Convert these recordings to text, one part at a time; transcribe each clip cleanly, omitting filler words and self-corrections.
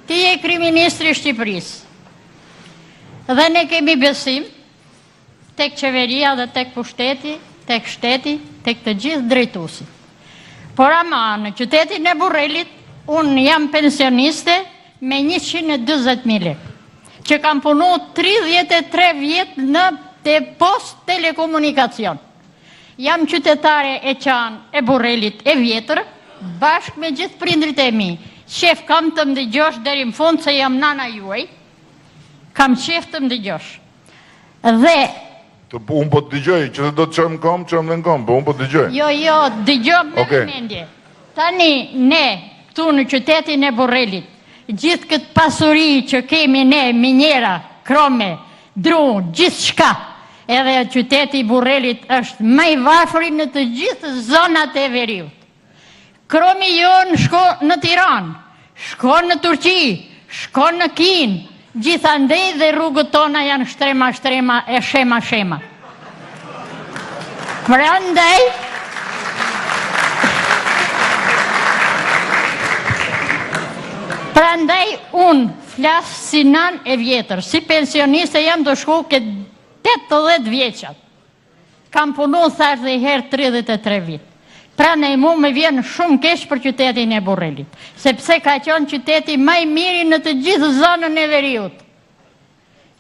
Ti je kryeministri i Shqipërisë. Dhe ne kemi besim tek qeveria dhe tek pushteti, tek shteti, tek të gjithë drejtuesit. Por ama në qytetin e Burrelit unë jam pensioniste me 140.000 lekë, që kam punu 33 vjet në te post telekomunikacion. Jam qytetare e qanë e Burrelit e vjetër, bashkë me gjithë prindrit e mi. Qef kam të më dëgjosh deri në fund se jam nana juaj. Kam qef të më dëgjosh. Dhe Të, unë po të dëgjoj, që se do të çojmë këmbë, çojmë dhe në këmbë, po unë po të dëgjoj. Jo, jo, dëgjoj me Okej. vëmendje. Tani ne këtu në qytetin e Burrelit, gjithë këtë pasuri që kemi ne, minjera, krome, dru, gjithçka, edhe qyteti i Burrelit është më i varfëri në të gjithë zonat e veriut. Kromi jonë shko në Tiranë, shko në Turqi, shko në Kinë, gjithandej dhe rrugët tona janë shtrema shtrema e shema shema. Prandaj Prandaj unë flas si nanë e vjetër, si pensioniste jam të shku ke 80 vjeçat. Kam punu thash dhe herë 33 vit. Prandaj mu më vjen shumë keq për qytetin e Burrelit, sepse ka qenë qyteti më i miri në të gjithë zonën e veriut.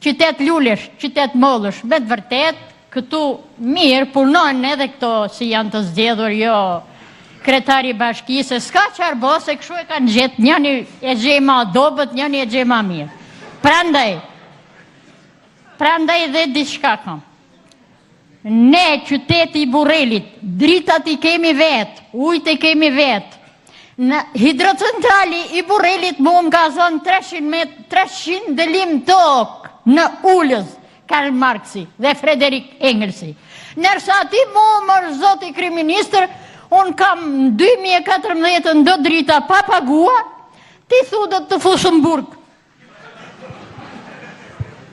Qytet lulesh, qytet mollësh, me të vërtet, këtu mirë punojnë edhe këto si janë të zgjedhur, jo kryetari i bashkisë, s'ka çfarë bo, se kështu e kanë gjetë, njëni e gjej ma dobët, njëni e gjej ma mirë. Prandaj, prandaj dhe diçka kam. Ne, qyteti i Burrelit, dritat i kemi vetë, ujt e kemi vetë. Në hidrocentrali i Burrelit mu më ka zonë 300, met, 300 dëlim tokë në Ulëz, Karl Marksi dhe Frederik Engelsi. Nërsa ti mu mor zoti kryeministër, unë kam në 2014 do drita pa pagua, ti thu do të fus në burg.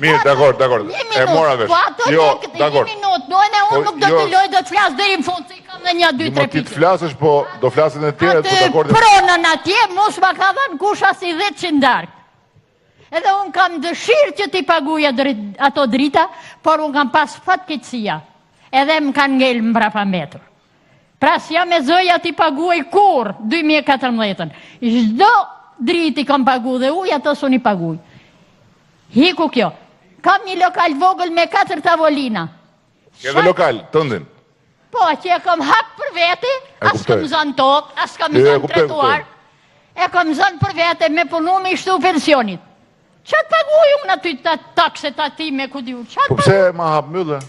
Mirë, dakor, dakor. E mora vesh. Po ato jo, lekët, dakor. një minutë, do edhe unë Po, nuk do jo. të loj, do të flas deri në fund, se i kam dhe një, dy, Jo, tre mo ti të pikë. flasësh, po do flasin e tjerët, po Atë dakor. pronën atje, mos ma ka dhënë kush as i 10 qindark. Edhe unë kam dëshirë që t'i paguja drit, ato drita, por unë kam pas fatkeqësia. Edhe më kanë ngel mbrapambetur. Pra s'jam e zëja t'i paguaj kur 2014-ën. Çdo dritë i kam pagu dhe ujë ato s'unë i paguaj. Hiku kjo. Kam një lokal vogël me katër tavolina. Ke dhe lokal, tëndin. Po, që e kam hap për vete, E as kuptoj. kam zënë tokë, as kam Jo, e zënë kuptoj, trotuar. E kam zënë për vete me punu me i shtu pensionit. Qa të paguaj unë aty ta takse tatime, ku di unë? Qa Po të pse ma hap mbyllë?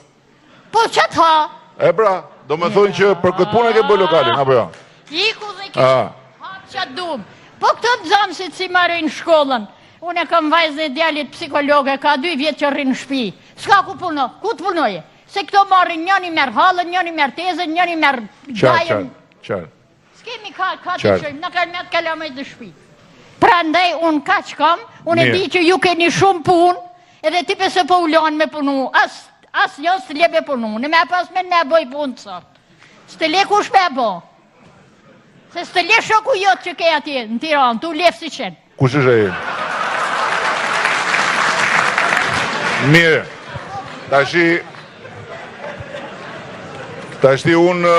Po qa të ha? E pra, do me thonë që për këtë punë e ke bë lokalin, apo jo? Iku dhe ke Ah. hap qa dum. Po këto nxënësit si marrin shkollën. Unë e kam vajzën e djalit psikologe, ka dy vjet që rrinë në shtëpi. S'ka ku puno, ku të punoje? Se këto marrin njëni merr hallën, njëni merr tezën, njëni merr Qartë, dajën. qartë, qartë. S'kemi ka, ka të Qartë. shojmë, na kanë met kalamajt në shtëpi. Prandaj unë kaq kam, unë e Mirë. di që ju keni shumë punë, edhe ti pse po ulon me punu, as as jo s'të le me punu, në me pas me ne bëj punë sot. S'të le kush me e bo. Se s'të le shoku jot që ke atje në Tiranë, tu lef si qenë. Kush është ai? Mirë. Tashi Tashti unë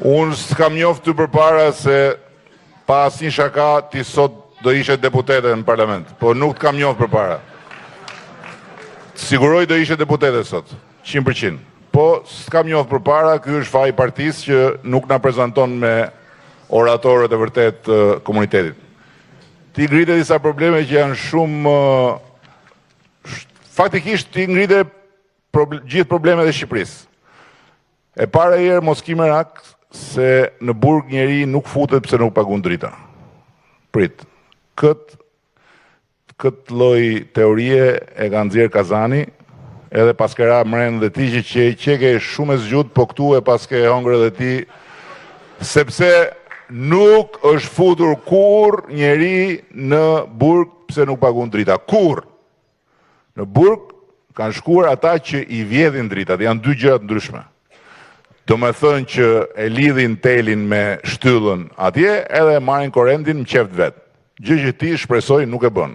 unë s'kam njoft ty përpara se pa asnjë shaka ti sot do ishe deputete në parlament, po nuk të kam njoft përpara. Siguroj do ishe deputete sot, 100%. Po s'kam njoft përpara, ky është faji i partisë që nuk na prezanton me oratorët e vërtet të komunitetit. Ti ngrite disa probleme që janë shumë sh- faktikisht ti ngrite proble gjithë problemet e Shqipërisë. E para herë mos ki merak se në burg njeri nuk futet pse nuk pagun drita. Prit. Kët këtë lloj teorie e ka nxjerr Kazani, edhe paske ra mren dhe ti që që, që ke shumë e zgjut, po këtu e paske hongër edhe ti, sepse nuk është futur kur njeri në burg pse nuk pagun drita. Kur? Në burg kanë shkuar ata që i vjedhin dritat, janë dy gjëra të ndryshme. Do me thënë që e lidhin telin me shtyllën atje, edhe e marrin korentin në qeft vetë. Gjë që ti shpresoj nuk e bën.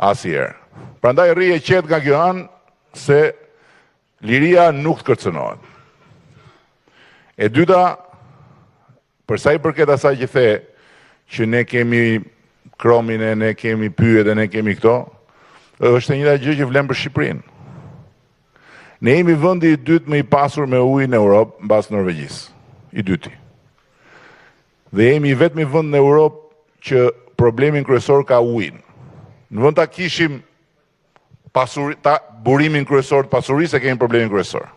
Asnjëherë. Prandaj rri e qetë nga kjo anë se liria nuk të kërcënohet. E dyta, për sa i përket asaj që the që ne kemi kromin e ne kemi pyjet e ne kemi këto, është e njëjta gjë që vlen për Shqipërinë. Ne jemi vendi i dytë më i pasur me ujë në Europë mbas Norvegjisë, i dyti. Dhe jemi i vetmi vend në Europë që problemin kryesor ka ujin. Në vend ta kishim pasuri, ta, burimin kryesor të pasurisë, e kemi problemin kryesor.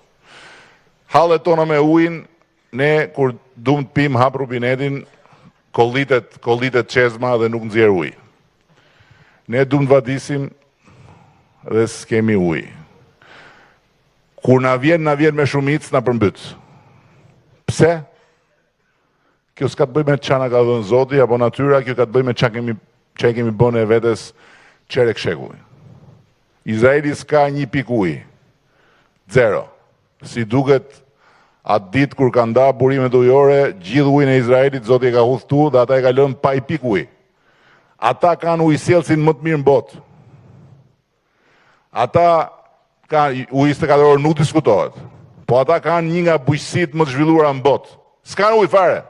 Hallet tona me ujin, ne kur dum të pim hap rubinetin, kollitet, kollitet çezma dhe nuk nxjerr ujë. Ne dum të vadisim dhe s'kemi ujë. Kur na vjen, na vjen me shumicë, na përmbyt. Pse? Kjo s'ka të bëjë me ça na ka dhënë Zoti apo natyra, kjo ka të bëjë me ça kemi ça i kemi bënë vetes çerek shekulli. Izraeli s'ka një pikë ujë. Zero. Si duket atë ditë kur ka nda burimet ujore, gjithë ujin e Izraelit Zoti e ka hudh këtu dhe ata e ka lënë pa i pikë ujë. Ata kanë ujësjellësin më të mirë në botë. Ata kanë ujë 24 orë nuk diskutohet. Po ata kanë një nga bujqësitë më të zhvilluara në botë. S'kanë ujë fare.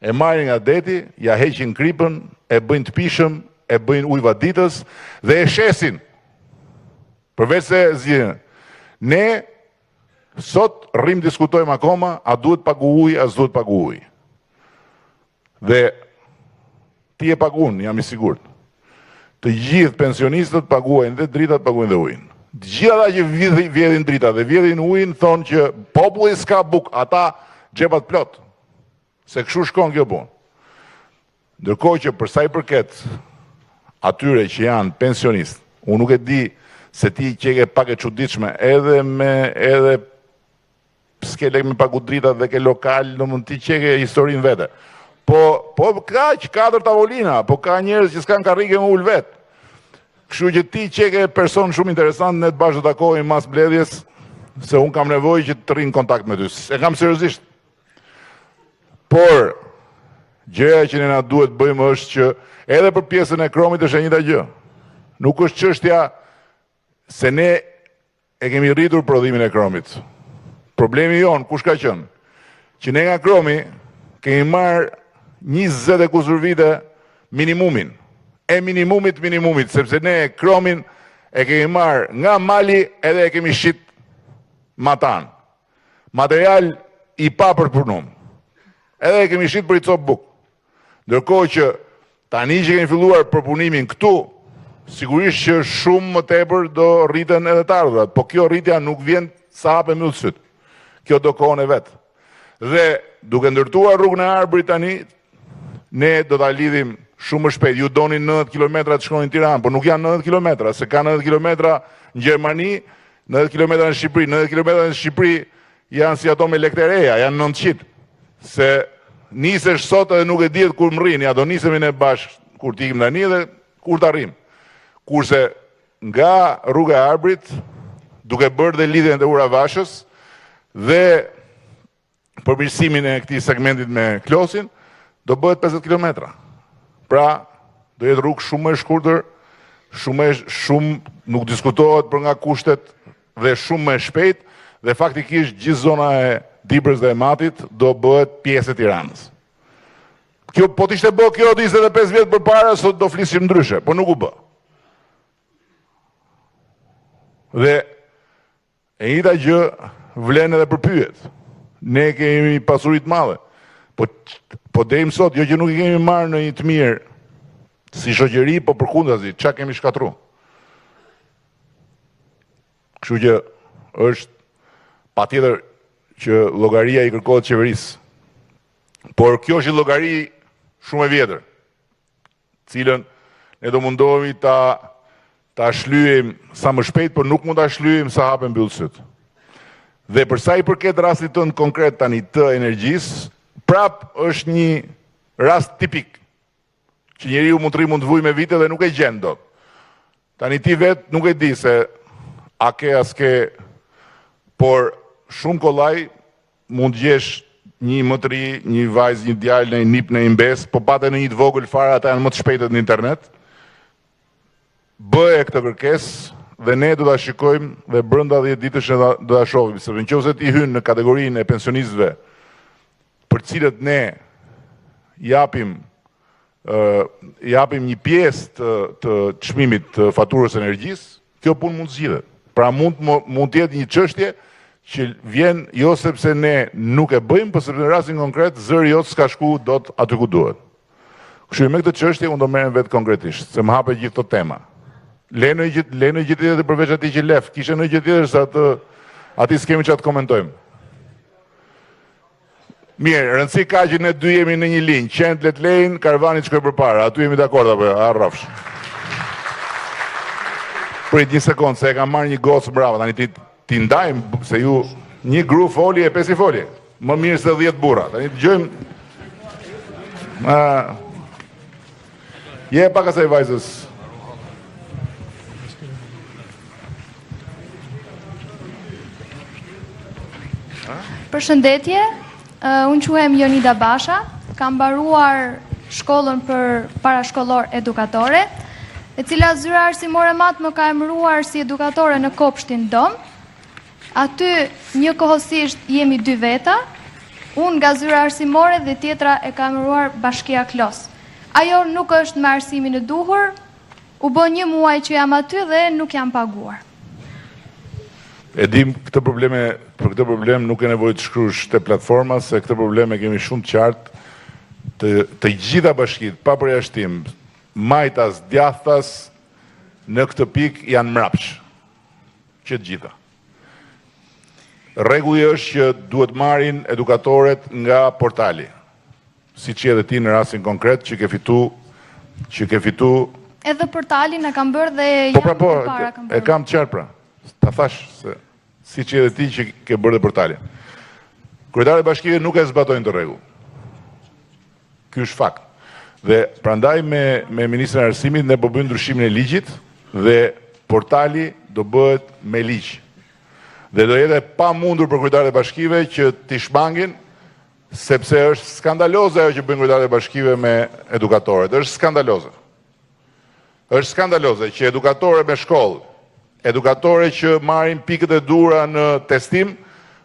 E marrin nga deti, ja heqin kripën, e bëjnë të pijshëm, e bëjnë ujë vaditës dhe e shesin. Përveç se zgjidhin. Ne sot rrim diskutojmë akoma, a duhet pagu ujë, a s'duhet pagu ujë. Dhe ti e pagun, jam i sigurt. Të gjithë pensionistët paguajnë dhe dritat, paguajnë dhe ujin. Të gjithë ata që vjedhin dritat dhe vjedhin ujin thonë që populli s'ka bukë, ata xhepat plot. Se kështu shkon kjo punë. Ndërkohë që për sa i përket atyre që janë pensionistë, unë nuk e di se ti qeke pak e çuditshme edhe me edhe s'ke lek me pagu dritat dhe ke lokal, domethënë ti qeke historinë vete. Po, po kaq, katër tavolina, po ka njerëz që s'kan karrige me ul vet. Kështu që ti qeke person shumë interesant, ne të bashkë do takohemi mas mbledhjes, se unë kam nevojë që të rri në kontakt me ty. E kam seriozisht. Por, gjëja që ne na duhet bëjmë është që edhe për pjesën e kromit është e njëjta gjë. Nuk është çështja se ne e kemi rritur prodhimin e kromit. Problemi jonë, kush ka qenë? Që ne nga kromi kemi marrë 20 e kusur vite minimumin. E minimumit minimumit, sepse ne kromin e kemi marrë nga mali edhe e kemi shit matanë. Material i papërpunum. Edhe e kemi shit për i copë bukë. Ndërkohë që tani që kemi filluar përpunimin këtu, sigurisht që shumë më tepër do rriten edhe të ardhurat, po kjo rritja nuk vjen sa hap e mbyll sytë. Kjo do kohën e vet. Dhe duke ndërtuar rrugën e Arbrit tani, ne do ta lidhim shumë më shpejt. Ju doni 90 kilometra të shkoni në Tiranë, por nuk janë 90 kilometra, se ka 90 kilometra në Gjermani, 90 kilometra në Shqipëri, 90 kilometra në Shqipëri janë si ato me lekët e reja, janë 900. Se nisesh sot edhe nuk e dihet kur mrrin, ja do nisemi ne bashkë kur të ikim tani dhe kur të arrijmë. Kurse nga rruga e Arbrit, duke bërë dhe lidhjen e Ura Vashës dhe përmirësimin e këtij segmentit me Klosin, do bëhet 50 kilometra. Pra, do jetë rrugë shumë më e shkurtër, shumë shumë nuk diskutohet për nga kushtet dhe shumë më e shpejtë dhe faktikisht gjithë zona e Dibrës dhe e Matit do bëhet pjesë e Tiranës. Kjo po të ishte bë kjo 25 vjet përpara, sot do flisnim ndryshe, po nuk u bë. Dhe E njëjta gjë vlen edhe për pyjet. Ne kemi pasuri të madhe. Po po deri më sot, jo që nuk i kemi marrë në një të mirë si shoqëri, po përkundrazi, ça kemi shkatërru. Kështu që është patjetër që llogaria i kërkohet qeverisë. Por kjo është një llogari shumë e vjetër. cilën ne do mundohemi ta ta shlyejmë sa më shpejt, por nuk mund ta shlyejmë sa hap e mbyll sytë. Dhe për sa i përket rastit tënd konkret tani të energjisë, prap është një rast tipik që njeriu mund të rri mund të vujë me vite dhe nuk e gjen dot. Tani ti vetë nuk e di se a ke a s'ke, por shumë kollaj mund të gjesh një më të ri, një vajzë, një djalë, një nip, një mbesë, po pate në një të vogël fare, ata janë më të shpejtët në internet. Bëje këtë kërkesë dhe ne do ta shikojmë dhe brenda 10 ditësh ne do ta shohim, sepse në qoftë se ti hyn në kategorinë e pensionistëve për të cilët ne japim japim një pjesë të të çmimit të faturës së energjisë, kjo punë mund të zgjidhet. Pra mund mund të jetë një çështje që vjen jo sepse ne nuk e bëjmë, por sepse në rastin konkret zëri jot s'ka shku dot aty ku duhet. Kështu që me këtë çështje unë do merrem vetë konkretisht, se më hape gjithë këto tema. Le në gjë, le në gjë tjetër përveç atij që lef, kishe në gjë tjetër se atë aty s'kemi çfarë të komentojmë. Mirë, rëndësi ka që ne dy jemi në një linjë, qentë le të lehin, karvani të shkojë përpara, aty jemi dakord apo jo, a rrofsh. Prit një sekond, se e kam marrë një gocë mbrapa, tani ti, ti ndajmë, se ju një gru foli e pesi foli, më mirë se 10 burra, tani dëgjojmë, a, je pak asaj vajzës, Përshëndetje, unë quhem Jonida Basha, kam mbaruar shkollën për parashkollor edukatore, e cila zyra arsimore Mat më ka emëruar si edukatore në Kopshtin Dom. Aty njëkohësisht jemi dy veta, unë nga zyra arsimore dhe tjetra e ka emëruar Bashkia Klos. Ajo nuk është me arsimin e duhur, u bë një muaj që jam aty dhe nuk jam paguar. E dim këtë probleme, për këtë problem nuk ke nevojë të shkruash te platforma, se këtë problem e kemi shumë të qartë të, të gjitha bashkitë, pa përjashtim, majtas, djathtas, në këtë pikë janë mrapsh. Që të gjitha. Rregulli është që duhet marrin edukatoret nga portali. Siç je edhe ti në rastin konkret që ke fitu që ke fitu Edhe portalin e kam bërë dhe Po pra po, para kam bërë. E kam qartë pra. Ta thash se siç je edhe ti që ke bërë dhe portalin. Kryetarët e bashkive nuk e zbatojnë këtë rregull. Ky është fakt. Dhe prandaj me me ministrin e Arsimit ne po bëjmë ndryshimin e ligjit dhe portali do bëhet me ligj. Dhe do jetë e pamundur për kryetarët e bashkive që t'i shmangin sepse është skandaloze ajo që bëjnë kryetarët e bashkive me edukatorët. Është skandaloze. Është skandaloze që edukatore me shkollë, edukatore që marrin pikët e duhura në testim,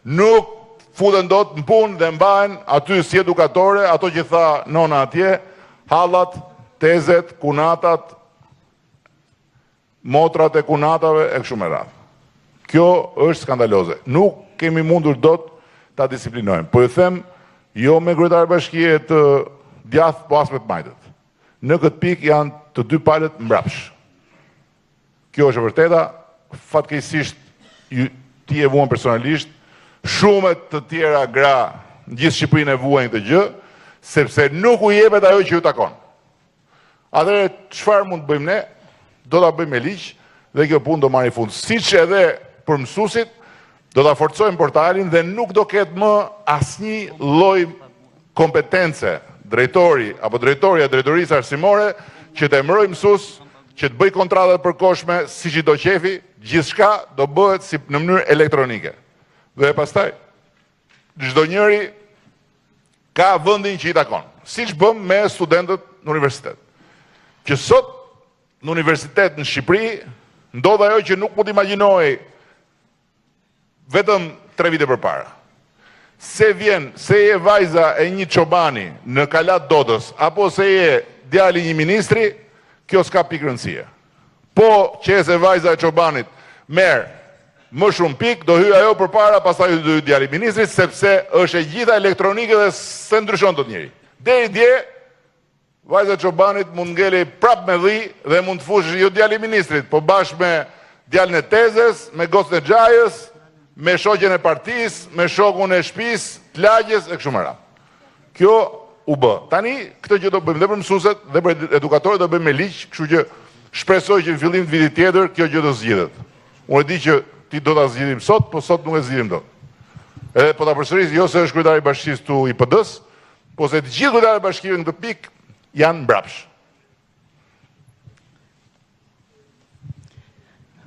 nuk futen dot në punë dhe mbahen aty si edukatore, ato që tha nona atje, hallat, tezet, kunatat, motrat e kunatave e kështu me radhë. Kjo është skandaloze. Nuk kemi mundur dot ta disiplinojmë. Po ju them, jo me kryetar bashkie të djathtë, po as me të majtët. Në këtë pikë janë të dy palët mbrapsh. Kjo është e vërteta, fatkeqësisht ti e vuan personalisht, shumë të tjera gra në gjithë Shqipërinë e vuajnë këtë gjë, sepse nuk u jepet ajo që ju takon. Atëherë çfarë mund të bëjmë ne? Do ta bëjmë me ligj dhe kjo punë do marrë fund. Siç edhe për mësuesit, do ta forcojmë portalin dhe nuk do ketë më asnjë lloj kompetence drejtori apo drejtoria e drejtorisë arsimore që të emërojë mësues, që të bëjë kontrata të përkohshme siç i do qefi, gjithçka do bëhet si në mënyrë elektronike. Dhe pastaj çdo njeri ka vendin që i takon, siç bëm me studentët në universitet. Që sot në universitet në Shqipëri ndodh ajo që nuk mund të imagjinohej vetëm 3 vite përpara. Se vjen, se je vajza e një çobani në Kalat Dodës, apo se je djali i një ministri, kjo s'ka pikë rëndësie. Po qe se vajza e çobanit merr më shumë pikë, do hyjë ajo përpara, pastaj do hyjë djali i ministrit, sepse është e gjitha elektronike dhe s'e ndryshon dot njeri. Deri dje vajza e çobanit mund ngelej prap me dhi dhe mund të fushej jo djali i ministrit, po bashkë me djalin e tezes, me gocën e xhajës, me shoqen e partisë, me shokun e shtëpisë, të lagjes e kështu me radhë. Kjo u bë. Tani këtë gjë do bëjmë dhe për mësueset dhe për edukatorët do bëjmë me ligj, kështu që shpresoj që në fillim të vitit tjetër kjo gjë do zgjidhet. Unë e di që ti do ta zgjidhim sot, po sot nuk e zgjidhim dot. Edhe po ta përsëris, jo se është kryetari i bashkisë këtu i PD-s, po se të gjithë kryetarët e bashkive në këtë pikë janë mbrapsh.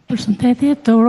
Përshëndetje, të uroj.